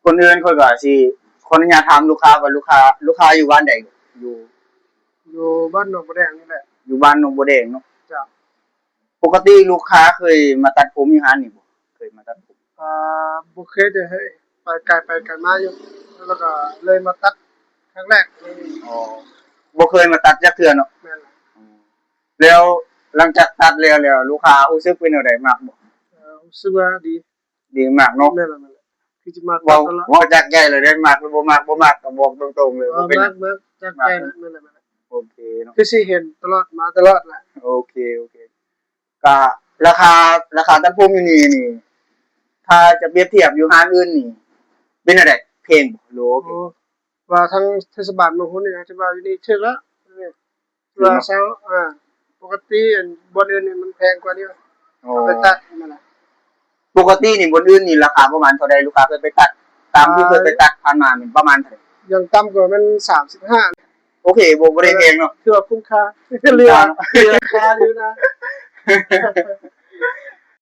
ກ່ອນອື່ນຂ້ອຍກໍຊິຂໍອະນຸຍາດຖາມລູກຄ້າວ່າ ລູກຄ້າ ລູກຄ້າຢູ່ບ້ານໃດ? ຢູ່ ຢູ່ບ້ານໜອງບົວແດງນີ້ແຫຼະ. ຢູ່ບ້ານໜອງບົວແດງເນາະ. ເຈົ້າ. ປົກກະຕິລູກຄ້າເຄີຍມາຕັດຜົມຢູ່ຮ້ານນີ້ບໍ່? ເຄີຍມາຕັດຜົມ? ອ່າ ບໍ່ເຄີຍເດ ເຮີ້ຍ ໄປໄກໄປໄກມາຢູ່ ແລ້ວກໍເລີຍມາຕັດຄັ້ງແລກ. ອໍ ບໍ່ເຄີຍມາຕັດຈັກເທື່ອເນາະ. ແມ່ນລະ. ແລ້ວຫຼັງຈາກຕັດແລ້ວ ແລ້ວລູກຄ້າຮູ້ສຶກເປັນແນວໃດ? ມັກບໍ່? ເອີ ຮູ້ສຶກວ່າດີ ດີມາກເນາະ. ແມ່ນລະ ແມ່ນລະ ຄືຊິມາກ ເວົ້າ ເວົ້າຈາກໃຈເລີຍເດ້ ມັກຫຼືບໍ່ມັກ? ບໍ່ມັກກໍບອກຕົງໆເລີຍ. ເອີ ບໍ່ເປັນຫຍັງ ມັກ ມັກຈາກໃຈ. ແມ່ນລະ ແມ່ນລະ ໂອເຄເນາະ. ຄືຊິເຫັນຕະຫຼອດ ມາຕະຫຼອດລະ. ໂອເຄ ໂອເຄ. ກະລາຄາ ລາຄາຕັດຜົມຢູ່ນີ້ນີ້ ຖ້າຈະປຽບທຽບຢູ່ຮ້ານອື່ນນີ້ ເປັນແນວໃດ? ແພງບໍ່ ຫຼືໂອເຄ? ໂອ້ ວ່າທາງເທດສະບານເມືອງໂພນນີ້ ຖືວ່າຢູ່ນີ້ຖືກລະ ຖືກເນາະ. ວ່າເຊົາ ເອີ ປົກກະຕິອັນບ່ອນອື່ນນີ້ມັນແພງກວ່ານີ້. ອໍ ເອົາໄປຕັດນັ້ນນະ. ປົກກະຕິນີ້ບ່ອນອື່ນນີ້ລາຄາປະມານເທົ່າໃດ? ລູກຄ້າເຄີຍໄປຕັດ ຕາມທີ່ເຄີຍໄປຕັດຜ່ານມາແມ່ນປະມານເທົ່າໃດ? ຢ່າງຕ່ຳກໍແມ່ນສາມສິບຫ້າ. ໂອເຄ ບໍ່ ບໍ່ໄດ້ແພງເນາະ. ຖືວ່າຄຸ້ມຄ່າ ເຫຼືອ ເຫຼືອຄ່າຢູ່ນະ.